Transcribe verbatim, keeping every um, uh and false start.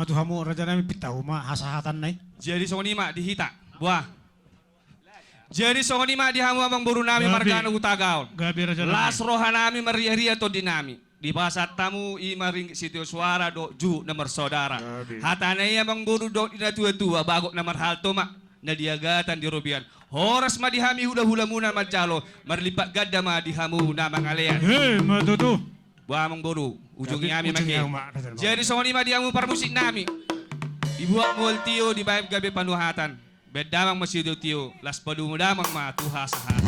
tu hamu raja nami, pinta hamu ma hasahatan na i. Jadi songon i ma di hita. Buah. Jadi songon i ma di hamu amang boru nami, gabe, marga na Hutagaol. Gabe raja nami. Las roha nami, marriaria tondi nami. Dipasahat hamu i ma ringgit sitio suara dohot juhut na marsaudara. Gabe. Hata na i amang boru dohot di na tuatua, bagot na marhalto ma na di agatan di robean. Horas ma di hami hulahulamuna manjalo, marlipat ganda ma di hamu na mangalean. He, ma tutu. Bah amang boru, ujungi hami ma, ujungi hami ma, raja nami. Jadi songon i ma di hamu parmusik nami. Dibuat mual tio, dibaen gabe panuhatan. Baen damang ma sitio-tio, laos padomu damang ma tu hasahatan.